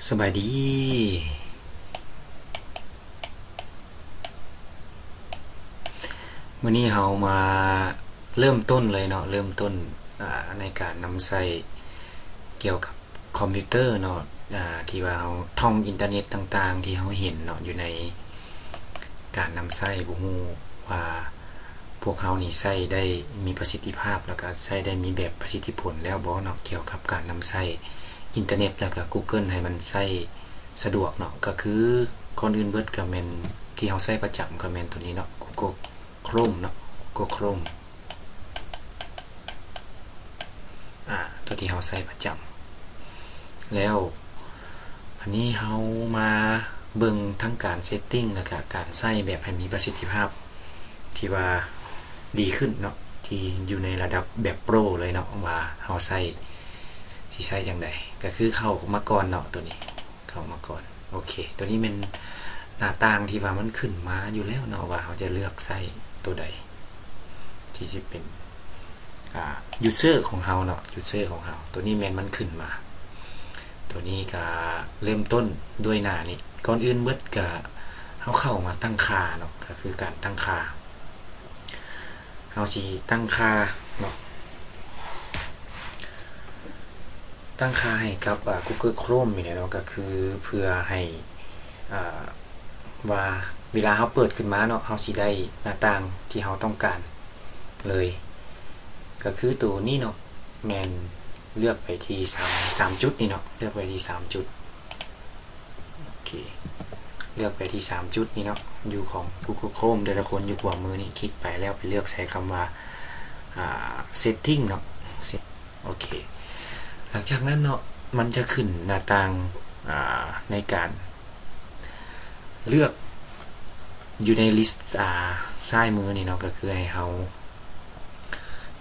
ສະບາຍດີ. ມື້ນີ້ເຮົາມາເລີ່ມຕົ້ນເລີຍເນາະ, ເລີ່ມຕົ້ນ ອາ ໃນການນຳໃຊ້ກ່ຽວກັບຄອມພິວເຕີເນາະ, ອາ ທີ່ວ່າເຮົາທ່ອງອິນເຕີເນັດຕ່າງໆ ທີ່ເຮົາເຫັນເນາະ ຢູ່ໃນການນຳໃຊ້. ບໍ່ຮູ້ວ່າພວກເຮົານີ້ໃຊ້ໄດ້ມີປະສິດທິພາບ ແລ້ວກະໃຊ້ໄດ້ມີແບບປະສິດທິຜົນແລ້ວບໍ່ເນາະ ກ່ຽວກັບການນຳໃຊ້ອິນເຕີເນັດ ແລ້ວກະກູໂກນໃຫ້ມັນໃຊ້ ສະດວກເນາະ. ກະຄືກ່ອນອື່ນເບິດກະແມ່ນທີ່ເຮົາໃຊ້ປະຈຳກະແມ່ນໂຕນີ້ເນາະ ກູໂກນໂຄຣມເນາະ ກູໂກນໂຄຣມ ອາ ໂຕທີ່ເຮົາໃຊ້ປະຈຳ. ແລ້ວບາດນີ້ເຮົາມາເບິ່ງທັງການເຊັດຕິ້ງ ແລ້ວກະການໃຊ້ແບບໃຫ້ມີປະສິດທິພາບ ທີ່ວ່າດີຂຶ້ນເນາະ ທີ່ຢູ່ໃນລະດັບແບບໂປຣເລີຍເນາະ ວ່າເຮົາໃຊ້ ຊິໃຊ້ຈັ່ງໃດ. ກະຄືເຂົ້າມາກ່ອນເນາະ ໂຕນີ້ ເຂົ້າມາກ່ອນ. ໂອເຄ ໂຕນີ້ແມ່ນໜ້າຕ່າງທີ່ວ່າມັນຂຶ້ນມາຢູ່ແລ້ວເນາະ ວ່າເຮົາຈະເລືອກໃຊ້ໂຕໃດ ທີ່ຈະເປັນ ອາ ຢູເຊີຂອງເຮົາເນາະ ຢູເຊີຂອງເຮົາ. ໂຕນີ້ແມ່ນມັນຂຶ້ນມາ ໂຕນີ້ກະເລີ່ມຕົ້ນດ້ວຍໜ້ານີ້. ກ່ອນອື່ນເບິດກະເຮົາເຂົ້າມາຕັ້ງຄ່າເນາະ ກະຄືການຕັ້ງຄ່າ ເຮົາຊິຕັ້ງຄ່າເນາະ ຕັ້ງຄ່າໃຫ້ກັບ ອາ ກູໂກນໂຄຣມນີ້ແຫຼະເນາະ ກະຄືເພື່ອໃຫ້ ອາ ວ່າເວລາເຮົາເປີດຂຶ້ນມາເນາະ ເຮົາຊິໄດ້ໜ້າຕ່າງທີ່ເຮົາຕ້ອງການເລີຍ. ກະຄືໂຕນີ້ເນາະ ແມ່ນເລືອກໄປທີ່ສາມ ສາມຈຸດນີ້ເນາະ ເລືອກໄປທີ່ສາມຈຸດ. ໂອເຄ ເລືອກໄປທີ່ສາມຈຸດນີ້ເນາະ ຢູ່ຂອງກູໂກນໂຄຣມ ແຕ່ລະຄົນຢູ່ຂວາມືນີ້ ຄລິກໄປແລ້ວໄປເລືອກໃສ່ຄຳວ່າ ອາ ເຊັດຕິ້ງເນາະ. ໂອເຄ ຫຼັງຈາກນັ້ນເນາະ ມັນຈະຂຶ້ນໜ້າຕ່າງ ອາ ໃນການເລືອກຢູ່ໃນລິດ ອາ ຊ້າຍມືນີ້ເນາະ ກະຄືໃຫ້ເຮົາ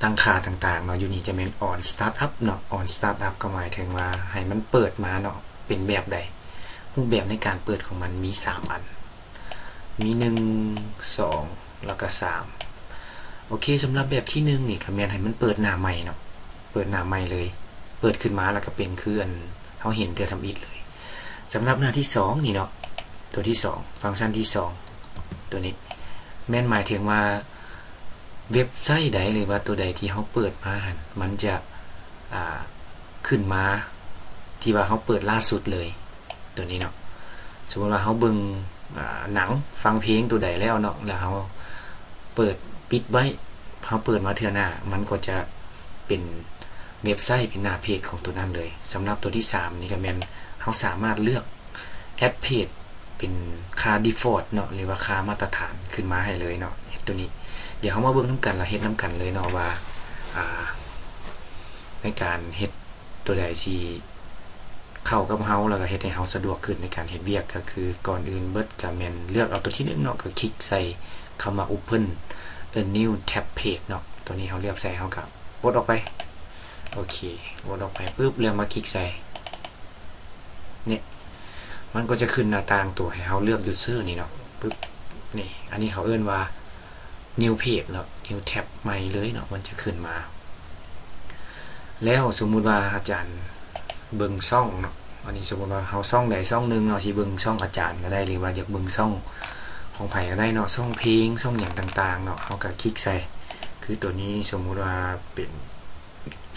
ຕັ້ງຄ່າຕ່າງໆເນາະ. ຢູ່ນີ້ຈະແມ່ນອອນສະຕາດອັບເນາະ ອອນສະຕາດອັບກະໝາຍເຖິງວ່າໃຫ້ມັນເປີດມາເນາະ ເປັນແບບໃດ. ຮູບແບບໃນການເປີດຂອງມັນມີສາມອັນ ມີໜຶ່ງ ສອງ ແລ້ວກະສາມ. ໂອເຄ ສຳລັບແບບທີໜຶ່ງນີ້ກະແມ່ນໃຫ້ມັນເປີດໜ້າໃໝ່ເນາະ ເປີດໜ້າໃໝ່ເລີຍ ເປີດຂຶ້ນມາແລ້ວກະເປັນຄືອັນເຮົາເຫັນເທື່ອທຳອິດເລີຍ. ສຳລັບໜ້າທີສອງນີ້ເນາະ ໂຕທີສອງ ຟັງຊັນທີສອງ ໂຕນີ້ແມ່ນໝາຍເຖິງວ່າ ເວັບໄຊໃດ ຫຼືວ່າໂຕໃດທີ່ເຮົາເປີດມາຫັ້ນ ມັນຈະ ອາ ຂຶ້ນມາທີ່ວ່າເຮົາເປີດລ່າສຸດເລີຍ ໂຕນີ້ເນາະ. ສົມມຸດວ່າເຮົາເບິ່ງ ອາ ໜັງ ຟັງເພງໂຕໃດແລ້ວເນາະ ແລ້ວເຮົາເປີດປິດໄວ້ ເຮົາເປີດມາເທື່ອໜ້າ ມັນກໍຈະເປັນເວັບໄຊ ເປັນໜ້າເພຈຂອງໂຕນັ້ນເລີຍ. ສຳລັບໂຕທີສາມນີ້ກະແມ່ນເຮົາສາມາດເລືອກ ແອັດເພຈເປັນຄ່າດີຟອລເນາະ ຫຼືວ່າຄ່າມາດຕະຖານຂຶ້ນມາໃຫ້ເລີຍເນາະ. ເຮັດໂຕນີ້ ດຽວເຮົາມາເບິ່ງນຳກັນ ແລ້ວເຮັດນຳກັນເລີຍເນາະວ່າ ອາ ໃນການເຮັດໂຕໃດຊິເຂົ້າກັບເຮົາ ແລ້ວກະເຮັດໃຫ້ເຮົາສະດວກຂຶ້ນໃນການເຮັດວຽກ. ກະຄືກ່ອນອື່ນເບິດກະແມ່ນເລືອກເອົາໂຕທີໜຶ່ງເນາະ ກະຄລິກໃສ່ຄຳວ່າ Open a new tab page ເນາະ. ໂຕນີ້ເຮົາເລືອກໃສ່ ເຮົາກະປົດອອກໄປ. ໂອເຄ ປົດອອກໄປປຶບ ແລ້ວມາຄລິກໃສ່ ນີ້ ມັນກໍຈະຂຶ້ນໜ້າຕ່າງໂຕໃຫ້ເຮົາເລືອກຢູເຊີນີ້ເນາະ ປຶບ ນີ້ ອັນນີ້ເຂົາເອີ້ນວ່າ New Page ເນາະ New Tab ໃໝ່ເລີຍເນາະ ມັນຈະຂຶ້ນມາ. ແລ້ວສົມມຸດວ່າອາຈານເບິ່ງຊ່ອງເນາະ ອັນນີ້ສົມມຸດວ່າເຮົາຊ່ອງໃດຊ່ອງໜຶ່ງເນາະ ຊິເບິ່ງຊ່ອງອາຈານກະໄດ້ ຫຼືວ່າຢາກເບິ່ງຊ່ອງຂອງໃຜກະໄດ້ເນາະ ຊ່ອງເພງ ຊ່ອງຫຍັງຕ່າງໆເນາະ ເຮົາກະຄລິກໃສ່. ຄືໂຕນີ້ສົມມຸດວ່າເປັນ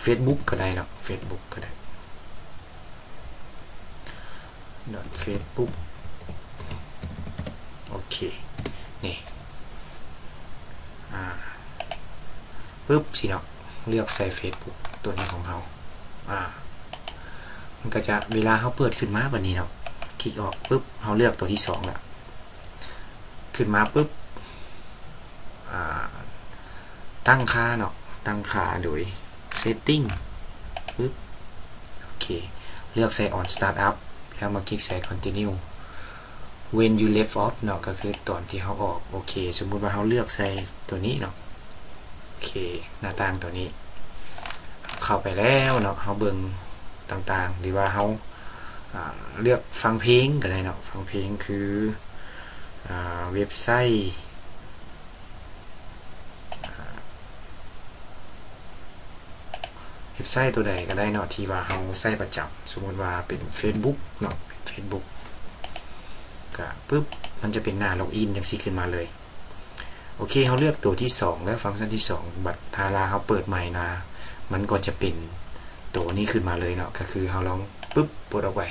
Facebook ກະໄດ້ເນາະ Facebook ກະໄດ້ Facebook ໂອເຄ ນີ້ ອາ ປຶບ ຊິເນາະ ເລືອກໃສ່ Facebook ໂຕນີ້ຂອງເຮົາ ອາ ມັນກະຈະ ເວລາເຮົາເປີດຂຶ້ນມາບາດນີ້ເນາະ ຄລິກອອກປຶບ ເຮົາເລືອກໂຕທີສອງລະ ຂຶ້ນມາປຶບ ອາ ຕັ້ງຄ່າເນາະ ຕັ້ງຄ່າໂດຍ Setting ປຶບ ໂອເຄ ເລືອກໃສ່ On Startup ແລ້ວມາຄລິກໃສ່ Continue When you left off ເນາະ ກະຄືຕອນທີ່ເຮົາອອກ. ໂອເຄ ສົມມຸດວ່າເຮົາເລືອກໃສ່ໂຕນີ້ເນາະ ໂອເຄ ໜ້າຕ່າງໂຕນີ້ ເຂົ້າໄປແລ້ວເນາະ ເຮົາເບິ່ງຕ່າງໆ ຫຼືວ່າເຮົາ ອາ ເລືອກຟັງເພງກະໄດ້ເນາະ ຟັງເພງຄື ອາ ເວັບໄຊ ເວັບໄຊໂຕໃດກະໄດ້ເນາະ ທີ່ວ່າເຮົາໃຊ້ປະຈຳ ສົມມຸດວ່າເປັນ Facebook ເນາະ ເປັນ Facebook ກະປຶບ ມັນຈະເປັນໜ້າ login ຈັ່ງຊີ້ຂຶ້ນມາເລີຍ. ໂອເຄ ເຮົາເລືອກໂຕທີສອງແລ້ວ ຟັງຊັນທີສອງ ບັດຖ້າລາເຮົາເປີດໃໝ່ນາ ມັນກໍຈະເປັນໂຕນີ້ຂຶ້ນມາເລີຍເນາະ ກໍຄືເຮົາລອງປຶບ ປົດອອກໄປ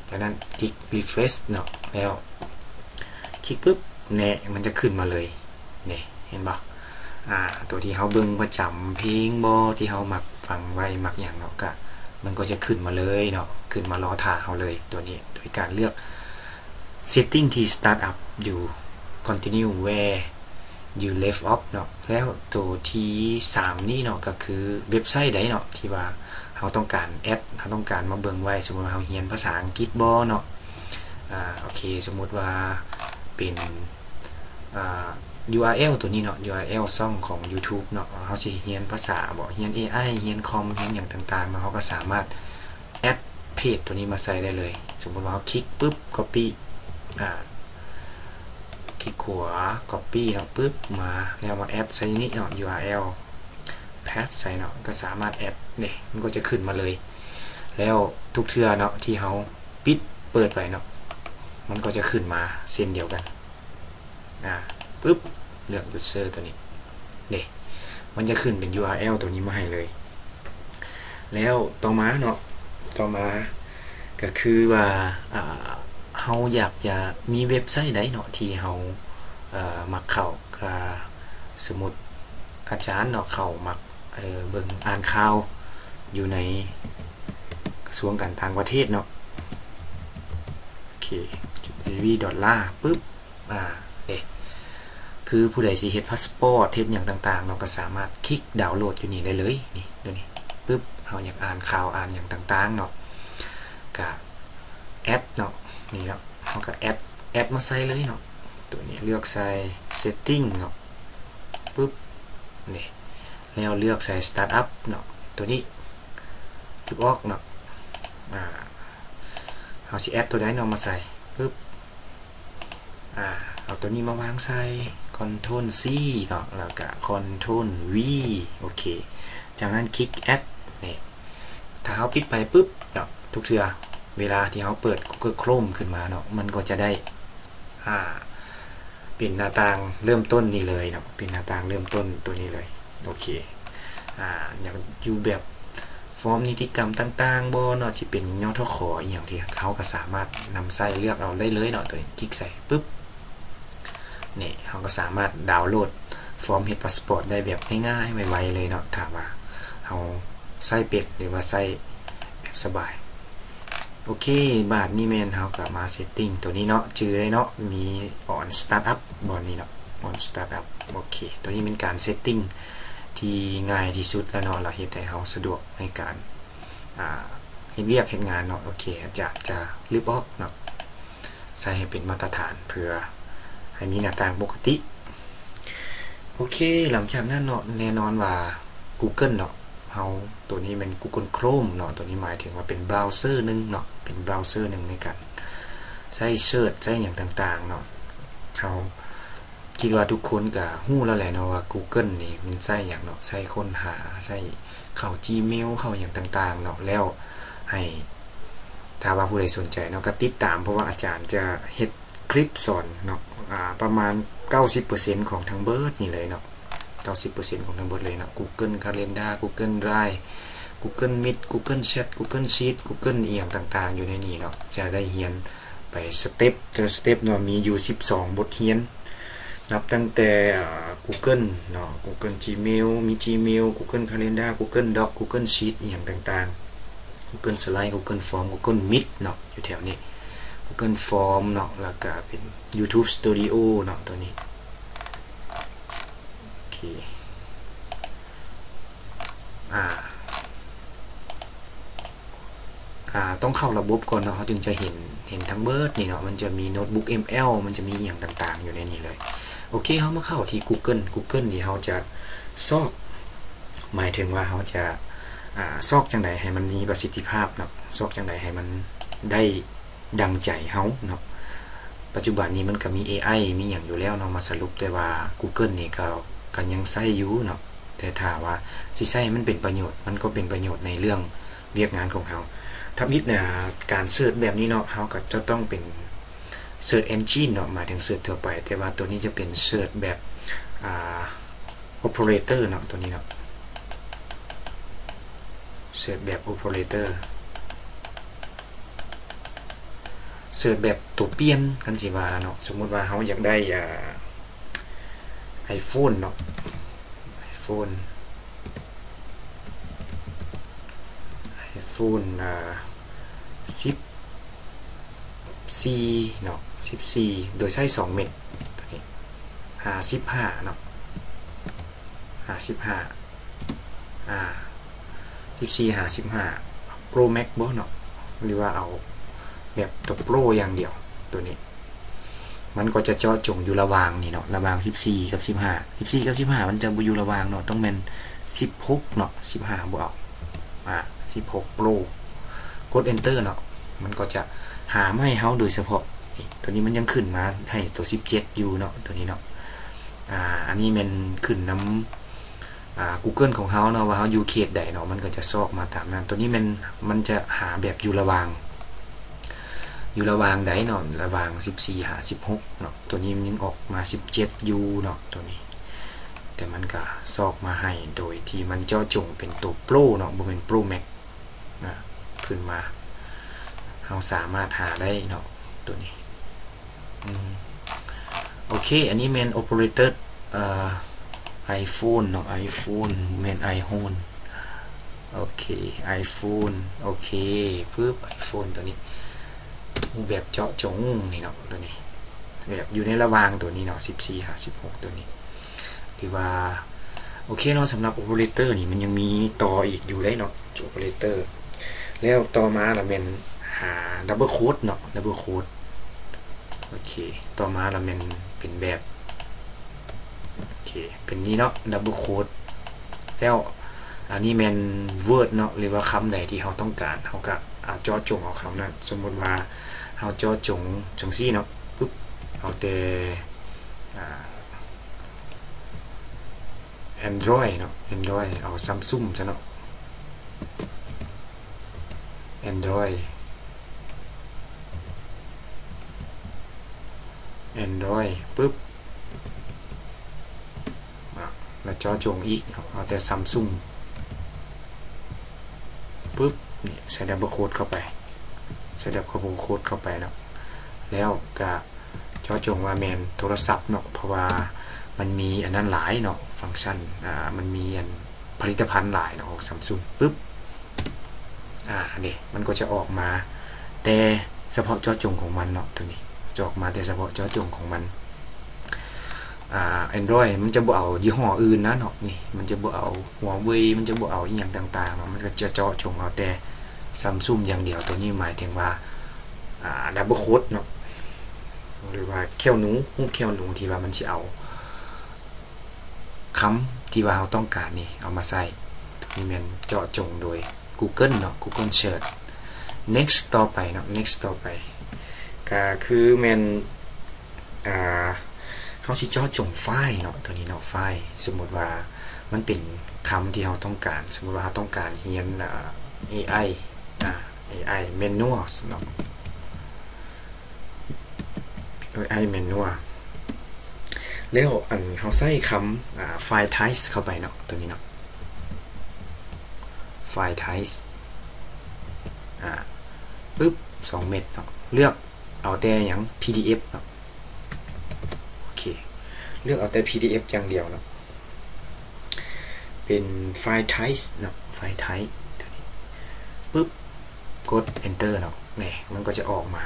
ຈາກນັ້ນຄລິກ refresh ເນາະ ແລ້ວຄລິກປຶບ ແນ່ ມັນຈະຂຶ້ນມາເລີຍ ນີ້ ເຫັນບໍ່? ອາ ໂຕທີ່ເຮົາເບິ່ງປະຈຳ ເພງບໍ່ ທີ່ເຮົາມັກຟັງໄວ້ ມັກຫຍັງເນາະ ກະ ມັນກໍຈະຂຶ້ນມາເລີຍເນາະ ຂຶ້ນມາລໍຖ້າເຮົາເລີຍ ໂຕນີ້ ໂດຍການເລືອກ setting ທີ່ start up ຢູ່ continue where you left off ເນາະ ແລ້ວໂຕທີສາມນີ້ເນາະ ກໍຄືເວັບໄຊໃດເນາະ ທີ່ວ່າເຮົາຕ້ອງການ add ເຮົາຕ້ອງການມາເບິ່ງໄວ້ ສົມມຸດວ່າເຮົາຮຽນພາສາອັງກິດບໍ່ເນາະ ອາ ໂອເຄ ສົມມຸດວ່າເປັນ ອາ URL ໂຕນີ້ເນາະ URL ຊ່ອງຂອງ YouTube ເນາະ ເຮົາຊິຮຽນພາສາບໍ ຮຽນ AI ຮຽນຄອມ ຮຽນຫຍັງຕ່າງໆເນາະ ເຮົາກໍສາມາດ add page ໂຕນີ້ມາໃສ່ໄດ້ເລີຍ ສົມມຸດວ່າເຮົາຄລິກປຶບ copy ອາ ຄລິກຂວາ copy ເນາະ ປຶບ ມາ ແລ້ວມາ add ໃສ່ນີ້ເນາະ URL paste ໃສ່ເນາະ ກໍສາມາດ add ນີ້ ມັນກໍຈະຂຶ້ນມາເລີຍ ແລ້ວທຸກເທື່ອເນາະ ທີ່ເຮົາປິດເປີດໄປເນາະ ມັນກໍຈະຂຶ້ນມາເຊັ່ນດຽວກັນ ອາ ປຶບ ເລືອກ user ໂຕນີ້ ເດ້ ມັນຈະຂຶ້ນເປັນ URL ໂຕນີ້ມາໃຫ້ເລີຍ ແລ້ວຕໍ່ມາເນາະ ຕໍ່ມາກໍຄືວ່າ ອາ ເຮົາຢາກຈະມີເວັບໄຊໃດເນາະ ທີ່ເຮົາ ເອີ ມັກເຂົ້າ ກະ ສົມມຸດອາຈານເນາະ ເຂົາມັກ ເອີ ເບິ່ງອ່ານຂ່າວຢູ່ໃນກະຊວງການຕ່າງປະເທດເນາະ ໂອເຄ www.la ປຶບ ອາ ເດ້ ຄືຜູ້ໃດຊິເຮັດພາສປອດ ເຮັດຫຍັງຕ່າງໆເນາະ ກໍສາມາດຄລິກດາວໂຫຼດຢູ່ນີ້ໄດ້ເລີຍ ນີ້ ໂຕນີ້ ປຶບ ເຮົາຢາກອ່ານຂ່າວ ອ່ານຫຍັງຕ່າງໆເນາະ ກະ add ເນາະ ນີ້ເນາະ ເຮົາກໍ add add ມາໃສ່ເລີຍເນາະ ໂຕນີ້ເລືອກໃສ່ setting ເນາະ ປຶບ ນີ້ ແລ້ວເລືອກໃສ່ startup ເນາະ ໂຕນີ້ ປຶບ ອອກເນາະ ອາ ເຮົາຊິ add ໂຕໃດເນາະ ມາໃສ່ ປຶບ ອາ ເອົາໂຕນີ້ມາວາງໃສ່ control C ເນາະ ແລ້ວກະ control V ໂອເຄ ຈາກນັ້ນຄລິກ add ນີ້ ຖ້າເຮົາປິດໄປປຶບເນາະ ທຸກເທື່ອເວລາທີ່ເຮົາເປີດ Google Chrome ຂຶ້ນມາເນາະ ມັນກໍຈະໄດ້ ອາ ເປັນໜ້າຕ່າງເລີ່ມຕົ້ນນີ້ເລີຍເນາະ ເປັນໜ້າຕ່າງເລີ່ມຕົ້ນໂຕນີ້ເລີຍ ໂອເຄ ອາ ຢາກຢູ່ແບບຟອມນິຕິກຳຕ່າງໆບໍ່ເນາະ ຊິເປັນ ຍທຂ ອີ່ຫຍັງ ທີ່ເຮົາກໍສາມາດນຳໃຊ້ເລືອກເອົາໄດ້ເລີຍເນາະ ໂຕນີ້ຄລິກໃສ່ປຶບ ນີ້ ເຮົາກໍສາມາດດາວໂຫຼດຟອມເຮັດພາສປອດໄດ້ແບບງ່າຍໆ ໄວໆເລີຍເນາະ ຖ້າວ່າເຮົາໃຊ້ເປັນ ຫຼືວ່າໃຊ້ແບບສະບາຍ ໂອເຄ ບາດນີ້ແມ່ນເຮົາກໍມາ setting ໂຕນີ້ເນາະ ຈື່ໄດ້ເນາະ ມີ on startup ບ່ອນນີ້ເນາະ on startup ໂອເຄ ໂຕນີ້ແມ່ນການ setting ທີ່ງ່າຍທີ່ສຸດແລ້ວເນາະ ແລ້ວເຮັດໃຫ້ເຮົາສະດວກໃນການ ອາ ເຮັດວຽກເຮັດງານເນາະ ໂອເຄ ອາຈານຈະລຶບອອກເນາະ ໃສ່ໃຫ້ເປັນມາດຕະຖານ ເພື່ອໃຫ້ມີໜ້າຕ່າງປົກກະຕິ ໂອເຄ ຫຼັງຈາກນັ້ນເນາະ ແນ່ນອນວ່າ Google ເນາະ ເຮົາ ໂຕນີ້ແມ່ນ Google Chrome ເນາະ ໂຕນີ້ໝາຍເຖິງວ່າເປັນ browser ໜຶ່ງເນາະ ເປັນ browser ໜຶ່ງໃນການໃຊ້ search ໃຊ້ຫຍັງຕ່າງໆເນາະ ເຮົາຄິດວ່າທຸກຄົນກະຮູ້ແລ້ວແຫຼະເນາະວ່າ Google ນີ້ແມ່ນໃຊ້ຫຍັງເນາະ ໃຊ້ຄົ້ນຫາ ໃຊ້ເຂົ້າ Gmail ເຂົ້າຫຍັງຕ່າງໆເນາະ ແລ້ວໃຫ້ ຖ້າວ່າຜູ້ໃດສົນໃຈເນາະ ກໍຕິດຕາມ ເພາະວ່າອາຈານຈະເຮັດຄລິບສອນເນາະ ອາ ປະມານເກົ້າສິບເປີເຊັນຂອງທັງເບິດນີ້ເລີຍເນາະ ເກົ້າສິບເປີເຊັນຂອງທັງເບິດເລີຍເນາະ Google Calendar Google Drive Google Meet Google Chat Google Sheet Google ອີ່ຫຍັງຕ່າງໆຢູ່ໃນນີ້ເນາະ ຈະໄດ້ຮຽນໄປສະເຕັບແຕ່ລະສະເຕັບເນາະ ມີຢູ່ສິບສອງບົດຮຽນ ນັບຕັ້ງແຕ່ ອາ Google ເນາະ Google Gmail ມີ Gmail Google Calendar Google Doc Google Sheet ອີ່ຫຍັງຕ່າງໆ Google Slide Google Form Google Meet ເນາະ ຢູ່ແຖວນີ້ Google Form ເນາະ ແລ້ວກະເປັນ YouTube Studio ເນາະ ໂຕນີ້ ໂອເຄ ອາ ອາ ຕ້ອງເຂົ້າລະບົບກ່ອນເນາະ ເຮົາຈຶ່ງຈະເຫັນ ເຫັນທັງເບິດນີ້ເນາະ ມັນຈະມີ Notebook ML ມັນຈະມີອີ່ຫຍັງຕ່າງໆຢູ່ໃນນີ້ເລີຍ ໂອເຄ ເຮົາມາເຂົ້າທີ່ Google Google ນີ້ເຮົາຈະຊອກ ໝາຍເຖິງວ່າເຮົາຈະ ອາ ຊອກຈັ່ງໃດໃຫ້ມັນມີປະສິດທິພາບເນາະ ຊອກຈັ່ງໃດໃຫ້ມັນໄດ້ ດັ່ງໃຈເຮົາເນາະ ປັດຈຸບັນນີ້ມັນກະມີ ເອໄອ ມີຫຍັງຢູ່ແລ້ວເນາະ ມາສະຫຼຸບ ແຕ່ວ່າ Google ນີ້ກະ ກະຍັງໃຊ້ຢູ່ເນາະ ແຕ່ຖ້າວ່າຊິໃຊ້ໃຫ້ມັນເປັນປະໂຫຍດ ມັນກໍເປັນປະໂຫຍດໃນເລື່ອງວຽກງານຂອງເຮົາ ທຳອິດນະ ການເສີດແບບນີ້ເນາະ ເຮົາກໍຈະຕ້ອງເປັນ Search Engine ເນາະ ໝາຍເຖິງເສີດທົ່ວໄປ, ແຕ່ວ່າຕົວນີ້ຈະເປັນເສີດແບບ ອ່າ Operator ເນາະ ຕົວນີ້ເນາະ ເສີດແບບ Operator ເສີດແບບຕົວປ່ຽນ ຄັນຊິວ່າເນາະ. ສົມມຸດວ່າເຮົາຢາກໄດ້ ອ່າ iPhone ເນາະ iPhone iPhone ອ່າ ສິບສີ່ເນາະ ສິບສີ່ ໂດຍໃຊ້ສອງເມັດ ຕົວນີ້ ຫ້າສິບຫ້າເນາະ ຫ້າສິບຫ້າ ອ່າ ສິບສີ່ ຫ້າສິບຫ້າ Pro Max ບໍ່ເນາະ ຫຼືວ່າເອົາແບບຕົວ Pro ຢ່າງດຽວ ຕົວນີ້ ມັນກໍຈະເຈາະຈົງຢູ່ລະຫວ່າງນີ້ເນາະ ລະຫວ່າງສິບສີ່ກັບສິບຫ້າ ສິບສີ່ກັບສິບຫ້າ ມັນຈະບໍ່ຢູ່ລະຫວ່າງເນາະ ຕ້ອງແມ່ນສິບຫົກເນາະ ສິບຫ້າບໍ່ເອົາ ອ່າ ສິບຫົກ Pro ກົດ Enter ເນາະ ມັນກໍຈະຫາມາໃຫ້ເຮົາໂດຍສະເພາະ ນີ້ ຕົວນີ້ມັນຍັງຂຶ້ນມາໃຫ້ຕົວສິບເຈັດຢູ່ເນາະ ຕົວນີ້ເນາະ ອ່າ ອັນນີ້ແມ່ນຂຶ້ນນຳ ອ່າ Google ຂອງເຮົາເນາະ ວ່າເຮົາຢູ່ເຂດໃດເນາະ ມັນກໍຈະຊອກມາຕາມນັ້ນ. ຕົວນີ້ແມ່ນ ມັນຈະຫາແບບຢູ່ລະຫວ່າງ ຢູ່ລະຫວ່າງໃດເນາະ ລະຫວ່າງສິບສີ່ຫາສິບຫົກເນາະ ຕົວນີ້ມັນຍັງອອກມາສິບເຈັດຢູ່ເນາະ ຕົວນີ້ ແຕ່ມັນກະຊອກມາໃຫ້ໂດຍທີ່ມັນເຈາະຈົງເປັນຕົວ Pro ເນາະ ບໍ່ແມ່ນ Pro Max ນະ ຂຶ້ນມາ ເຮົາສາມາດຫາໄດ້ເນາະ ຕົວນີ້ ອືມ ໂອເຄ ອັນນີ້ແມ່ນ Operator ເອີ iPhone ເນາະ iPhone ແມ່ນ iPhone ໂອເຄ iPhone ໂອເຄ ປຶບ iPhone ຕົວນີ້ ຮູບແບບເຈາະຈົງນີ້ເນາະ ຕົວນີ້ ແບບຢູ່ໃນລະຫວ່າງຕົວນີ້ເນາະ ສິບສີ່ຫາສິບຫົກ ຕົວນີ້ ຖືວ່າໂອເຄເນາະ. ສຳລັບ Operator ນີ້ ມັນຍັງມີຕໍ່ອີກຢູ່ເດ້ເນາະ Operator ແລ້ວຕໍ່ມາລະແມ່ນຫາ Double Quote ເນາະ Double Quote ໂອເຄ ຕໍ່ມາລະແມ່ນເປັນແບບ ໂອເຄ ເປັນນີ້ເນາະ Double Quote ແລ້ວອັນນີ້ແມ່ນ word ເນາະ ຫຼືວ່າຄຳໃດທີ່ເຮົາຕ້ອງການ ເຮົາກະເຈາະຈົງເອົາຄຳນັ້ນ. ສົມມຸດວ່າເຮົາເຈາະຈົງຈັ່ງຊີ້ເນາະ ປຶບ ເອົາແຕ່ ອ່າ Android ເນາະ Android ເອົາ Samsung ຊະເນາະ Android Android ປຶບ ອາ ແລ້ວເຈາະຈົງອີກເນາະ ເອົາແຕ່ Samsung ປຶບ ນີ້ໃສ່ Double Quote ເຂົ້າໄປ ໃສ່ Double Quote ເຂົ້າໄປເນາະ ແລ້ວກະເຈາະຈົງວ່າແມ່ນໂທລະສັບເນາະ ເພາະວ່າມັນມີອັນນັ້ນຫຼາຍເນາະ ຟັງຊັນ ອາ ມັນມີອັນ ຜະລິດຕະພັນຫຼາຍເນາະ ຂອງ Samsung ປຶບ ອາ ເດ້ ມັນກໍຈະອອກມາແຕ່ສະເພາະເຈາະຈົງຂອງມັນເນາະ ຕົວນີ້ ຈະອອກມາແຕ່ສະເພາະເຈາະຈົງຂອງມັນ. ອາ Android ມັນຈະບໍ່ເອົາຍີ່ຫໍ້ອື່ນນະເນາະ ນີ້ ມັນຈະບໍ່ເອົາ Huawei ມັນຈະບໍ່ເອົາອີ່ຫຍັງຕ່າງໆເນາະ ມັນກໍຈະເຈາະຈົງເອົາແຕ່ Samsung ຢ່າງດຽວ. ຕົວນີ້ໝາຍເຖິງວ່າ ອາ Double Quote ເນາະ ຫຼືວ່າແຂ້ວໜູ ຮູບແຂ້ວໜູທີ່ວ່າມັນຊິເອົາ ຄຳທີ່ວ່າເຮົາຕ້ອງການນີ້ເອົາມາໃສ່. ຕົວນີ້ແມ່ນເຈາະຈົງໂດຍ Google ເນາະ Google Search. Next ຕໍ່ໄປເນາະ Next ຕໍ່ໄປ ກະຄືແມ່ນ ອ່າ ເຮົາຊິເຈາະຈົງໄຟລ໌ເນາະ ຕົວນີ້ເນາະ ໄຟລ໌. ສົມມຸດວ່າມັນເປັນຄຳທີ່ເຮົາຕ້ອງການ ສົມມຸດວ່າເຮົາຕ້ອງການຮຽນ ອາ ເອໄອ ອາ ເອໄອ Manual ເນາະ ເອໄອ Manual ແລ້ວອັນເຮົາໃສ່ຄຳ ອາ File Type ເຂົ້າໄປເນາະ ຕົວນີ້ເນາະ File Type ອາ ປຶບ ສອງເມັດເນາະ ເລືອກເອົາແຕ່ຫຍັງ PDF ເນາະ ໂອເຄ ເລືອກເອົາແຕ່ PDF ຢ່າງດຽວເນາະ ເປັນ File Type ເນາະ File Type ຕົວນີ້ ປຶບ ກົດ Enter ເນາະ ນີ້ ມັນກໍຈະອອກມາ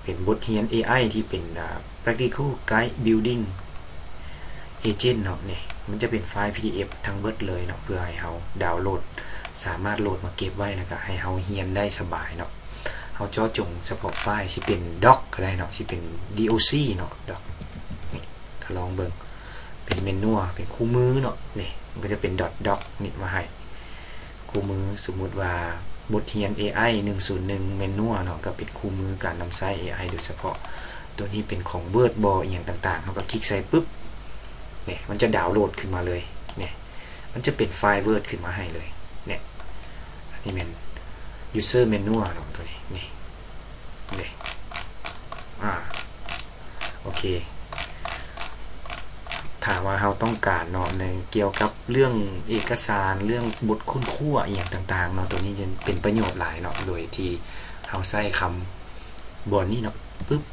ເປັນບົດຮຽນ ເອໄອ ທີ່ເປັນ ອາ Practical Guide Building Agent ເນາະ ນີ້ ມັນຈະເປັນໄຟລ໌ PDF ທັງເບິດເລີຍເນາະ ເພື່ອໃຫ້ເຮົາດາວໂຫຼດ ສາມາດໂຫຼດມາເກັບໄວ້ ແລ້ວກະໃຫ້ເຮົາຮຽນໄດ້ສະບາຍເນາະ. ເຮົາເຈາະຈົງສະເພາະໄຟລ໌ ຊິເປັນ Doc ກໍໄດ້ເນາະ ຊິເປັນ DOC ເນາະ Doc ນີ້ ກໍລອງເບິ່ງ ເປັນ Manual ເປັນຄູ່ມືເນາະ ນີ້ ມັນກໍຈະເປັນ Doc ນີ້ມາໃຫ້ ຄູ່ມື ສົມມຸດວ່າບົດຮຽນ ເອໄອ ໜຶ່ງສູນໜຶ່ງ Manual ເນາະ ກໍເປັນຄູ່ມືການນຳໃຊ້ ເອໄອ ໂດຍສະເພາະ. ຕົວນີ້ເປັນຂອງ Word ບໍ່ ອີ່ຫຍັງຕ່າງໆ ເຮົາກໍຄລິກໃສ່ປຶບ ນີ້ ມັນຈະດາວໂຫຼດຂຶ້ນມາເລີຍ ນີ້ ມັນຈະເປັນໄຟລ໌ Word ຂຶ້ນມາໃຫ້ເລີຍ ນີ້ ອັນນີ້ແມ່ນ user manual ເນາະ ຕົວນີ້ ນີ້ ນີ້ ອາ ໂອເຄ ຖ້າວ່າເຮົາຕ້ອງການເນາະ ໃນກ່ຽວກັບເລື່ອງເອກະສານ ເລື່ອງບົດຄົ້ນຄວ້າອີ່ຫຍັງຕ່າງໆເນາະ ຕົວນີ້ຈະເປັນປະໂຫຍດຫຼາຍເນາະ ໂດຍທີ່ເຮົາໃຊ້ຄຳບ່ອນນີ້ເນາະ ປຶບ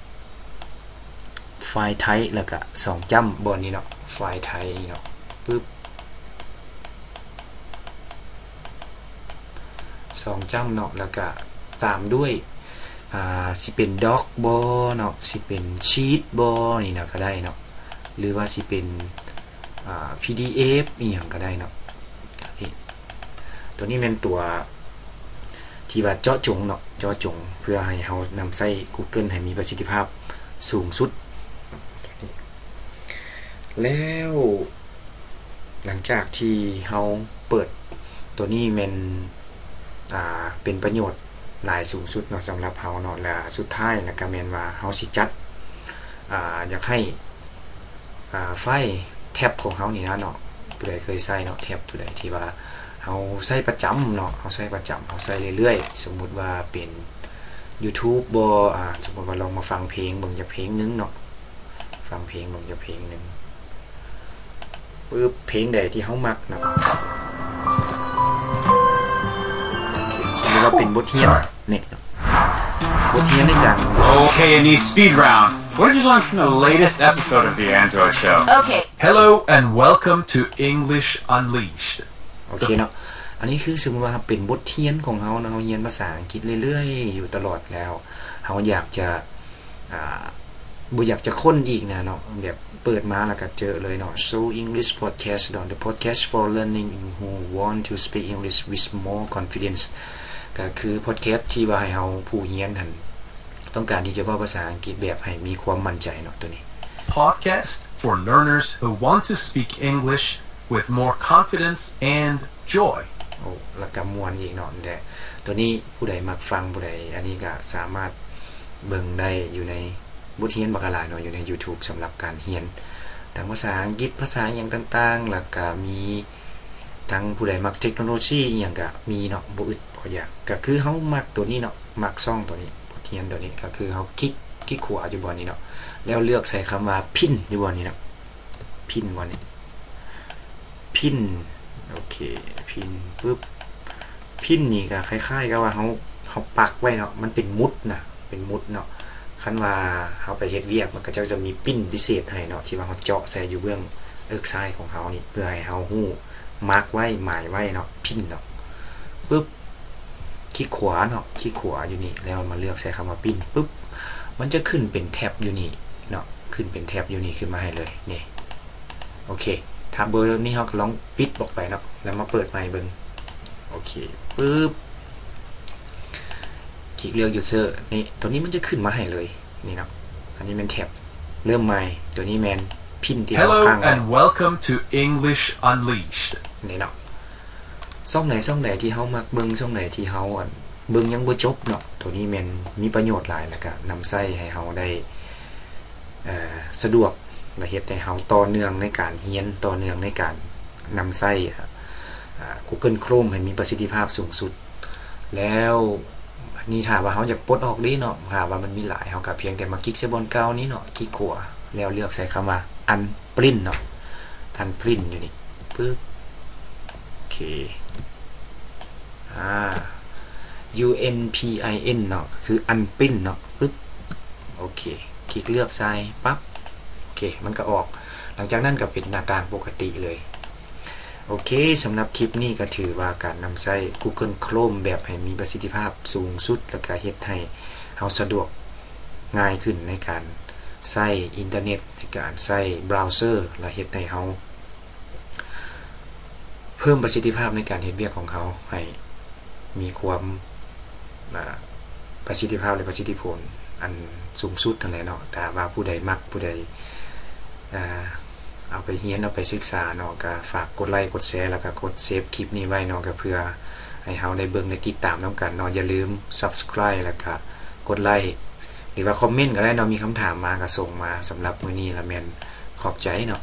file type ແລ້ວກະສອງຈ້ຳບ່ອນນີ້ເນາະ file type ນີ້ເນາະ ປຶບ ສອງຈ້ຳເນາະ ແລ້ວກະຕາມດ້ວຍ ອ່າ ຊິເປັນ doc ບໍ່ເນາະ ຊິເປັນ sheet ບໍ່ ນີ້ນະ ກະໄດ້ເນາະ ຫຼືວ່າຊິເປັນ ອ່າ pdf ອີ່ຫຍັງກະໄດ້ເນາະ ຕົວນີ້ ຕົວນີ້ແມ່ນຕົວທີ່ວ່າເຈາະຈົງເນາະ ເຈາະຈົງເພື່ອໃຫ້ເຮົານຳໃຊ້ Google ໃຫ້ມີປະສິດທິພາບສູງສຸດ ແລ້ວ ຫຼັງຈາກທີ່ເຮົາເປີດ ຕົວນີ້ແມ່ນ ອ່າ ເປັນປະໂຫຍດຫຼາຍສູງສຸດເນາະ ສຳລັບເຮົາເນາະ ແລະ ສຸດທ້າຍນະກະແມ່ນວ່າເຮົາຊິຈັດ ອ່າ ຢາກໃຫ້ ອ່າ ໄຟລ໌ tab ຂອງເຮົານີ້ນະເນາະ ຜູ້ໃດເຄີຍໃຊ້ເນາະ tab ຜູ້ໃດທີ່ວ່າເຮົາໃຊ້ປະຈຳເນາະ ເຮົາໃຊ້ປະຈຳ ເຮົາໃຊ້ເລື້ອຍໆ ສົມມຸດວ່າເປັນ YouTube ບໍ່ ອ່າ ສົມມຸດວ່າລອງມາຟັງເພງເບິ່ງຈັກເພງໜຶ່ງເນາະ ຟັງເພງເບິ່ງຈັກເພງໜຶ່ງ ປຶບ ເພງໃດທີ່ເຮົາມັກນະ ໂອເຄ ສົມມຸດວ່າເປັນບົດຮຽນນີ້ ບົດຮຽນໃນການ Okay, I need speed round. What did you learn from the latest episode of The Android Show? Okay. Hello and welcome to English Unleashed. ໂອເຄເນາະ ອັນນີ້ຄືສົມມຸດວ່າເປັນບົດຮຽນຂອງເຮົາເນາະ ເຮົາຮຽນພາສາອັງກິດເລື້ອຍໆຢູ່ຕະຫຼອດແລ້ວ ເຮົາຢາກຈະ ອ່າ ບໍ່ຢາກຈະຄົ້ນອີກນະເນາະ ແບບເປີດມາແລ້ວກະເຈີເລີຍເນາະ So English Podcast ເນາະ The podcast for learning who want to speak English with more confidence ກະຄື podcast ທີ່ວ່າໃຫ້ເຮົາຜູ້ຮຽນຫັ້ນ ຕ້ອງການທີ່ຈະເວົ້າພາສາອັງກິດແບບໃຫ້ມີຄວາມໝັ້ນໃຈເນາະ ຕົວນີ້ Podcast for learners who want to speak English with more confidence and joy. ໂອ້ ແລ້ວກະມ່ວນອີກເນາະ ແລະ ຕົວນີ້ຜູ້ໃດມັກຟັງ ຜູ້ໃດ ອັນນີ້ກະສາມາດເບິ່ງໄດ້ຢູ່ໃນບົດຮຽນບັກຫຼາຍເນາະ ຢູ່ໃນ YouTube ສຳລັບການຮຽນທັງພາສາອັງກິດ ພາສາອີ່ຫຍັງຕ່າງໆ ແລ້ວກະມີທັງຜູ້ໃດມັກເທັກໂນໂລຊີອີ່ຫຍັງກະມີເນາະ ບໍ່ອຶດບໍ່ຢາກ ກະຄືເຮົາມັກຕົວນີ້ເນາະ ມັກຊ່ອງຕົວນີ້ ບົດຮຽນຕົວນີ້ ກະຄືເຮົາຄລິກ ຄລິກຂວາຢູ່ບ່ອນນີ້ເນາະ ແລ້ວເລືອກໃສ່ຄຳວ່າ pin ຢູ່ບ່ອນນີ້ເນາະ pin ບ່ອນນີ້ pin ໂອເຄ pin ປຶບ pin ນີ້ກະຄ້າຍໆກັບວ່າເຮົາ ເຮົາປັກໄວ້ເນາະ ມັນເປັນໝຸດນະ ເປັນໝຸດເນາະ ຄັນວ່າເຮົາໄປເຮັດວຽກ ມັນກະຈະ ຈະມີ pin ພິເສດໃຫ້ເນາະ ທີ່ວ່າເຮົາເຈາະໃສ່ຢູ່ເບື້ອງເອິກຊ້າຍຂອງເຮົານີ້ ເພື່ອໃຫ້ເຮົາຮູ້ ມາກໄວ້ ໝາຍໄວ້ເນາະ pin ເນາະ ປຶບ ຄລິກຂວາເນາະ ຄລິກຂວາຢູ່ນີ້ ແລ້ວມາເລືອກໃສ່ຄຳວ່າ pin ປຶບ ມັນຈະຂຶ້ນເປັນແທັບຢູ່ນີ້ເນາະ ຂຶ້ນເປັນແທັບຢູ່ນີ້ ຂຶ້ນມາໃຫ້ເລີຍນີ້ ໂອເຄ ຖ້າເບີນີ້ເຮົາກະລອງປິດອອກໄປເນາະ ແລ້ວມາເປີດໃໝ່ເບິ່ງ ໂອເຄ ປຶບ ຄລິກເລືອກ user ນີ້ ຕົວນີ້ມັນຈະຂຶ້ນມາໃຫ້ເລີຍ ນີ້ເນາະ ອັນນີ້ແມ່ນແທັບເລີ່ມໃໝ່ ຕົວນີ້ແມ່ນ pin ທີ່ເຮົາ Hello ຄ້າງໄວ້ and welcome to English Unleashed. ນີ້ເນາະ ຊ່ອງໃດຊ່ອງໃດທີ່ເຮົາມັກເບິ່ງ ຊ່ອງໃດທີ່ເຮົາ ອັນ ເບິ່ງຍັງບໍ່ຈົບເນາະ ໂຕນີ້ແມ່ນມີປະໂຫຍດຫຼາຍ ແລ້ວກະນຳໃຊ້ໃຫ້ເຮົາໄດ້ ເອີ ສະດວກ ແລະ ເຮັດໃຫ້ເຮົາຕໍ່ເນື່ອງໃນການຮຽນ ຕໍ່ເນື່ອງໃນການນຳໃຊ້ ອາ Google Chrome ໃຫ້ມີປະສິດທິພາບສູງສຸດ ແລ້ວ ບາດນີ້ຖ້າວ່າເຮົາຢາກປົດອອກເດ້ເນາະ ຖ້າວ່າມັນມີຫຼາຍ ເຮົາກະພຽງແຕ່ມາຄລິກໃສ່ບ່ອນເກົ່ານີ້ເນາະ ຄລິກຂວາ ແລ້ວເລືອກໃສ່ຄຳວ່າ Unprint ເນາະ Unprint ຢູ່ນີ້ ປຶບ ໂອເຄ ອາ U N P I N ເນາະ ກະຄື Unprint ເນາະ ປຶບ ໂອເຄ ຄລິກເລືອກໃສ່ ປັບ ໂອເຄ ມັນກະອອກ ຫຼັງຈາກນັ້ນກະເປັນໜ້າຕ່າງປົກກະຕິເລີຍ. ໂອເຄ ສຳລັບຄລິບນີ້ກະຖືວ່າການນຳໃຊ້ Google Chrome ແບບໃຫ້ມີປະສິດທິພາບສູງສຸດ ແລະ ກະເຮັດໃຫ້ເຮົາສະດວກງ່າຍຂຶ້ນໃນການໃຊ້ອິນເຕີເນັດ ໃນການໃຊ້ browser ແລະ ເຮັດໃຫ້ເຮົາເພີ່ມປະສິດທິພາບໃນການເຮັດວຽກຂອງເຮົາໃຫ້ມີຄວາມ ອາ ປະສິດທິພາບ ແລະ ປະສິດທິຜົນອັນສູງສຸດຫັ້ນແຫຼະເນາະ. ຖ້າວ່າຜູ້ໃດມັກ ຜູ້ໃດ ອາ ເອົາໄປຮຽນ ເອົາໄປສຶກສາເນາະ ກະຝາກກົດໄລ້ ກົດແຊ ແລ້ວກະກົດເຊບຄລິບນີ້ໄວ້ເນາະ ກະເພື່ອໃຫ້ເຮົາໄດ້ເບິ່ງໄດ້ຕິດຕາມນຳກັນເນາະ. ຢ່າລືມ Subscribe ແລ້ວກະກົດໄລ້ ຫຼືວ່າຄອມເມັນກະໄດ້ເນາະ ມີຄຳຖາມມາກະສົ່ງມາ. ສຳລັບມື້ນີ້ລະແມ່ນຂອບໃຈເນາະ.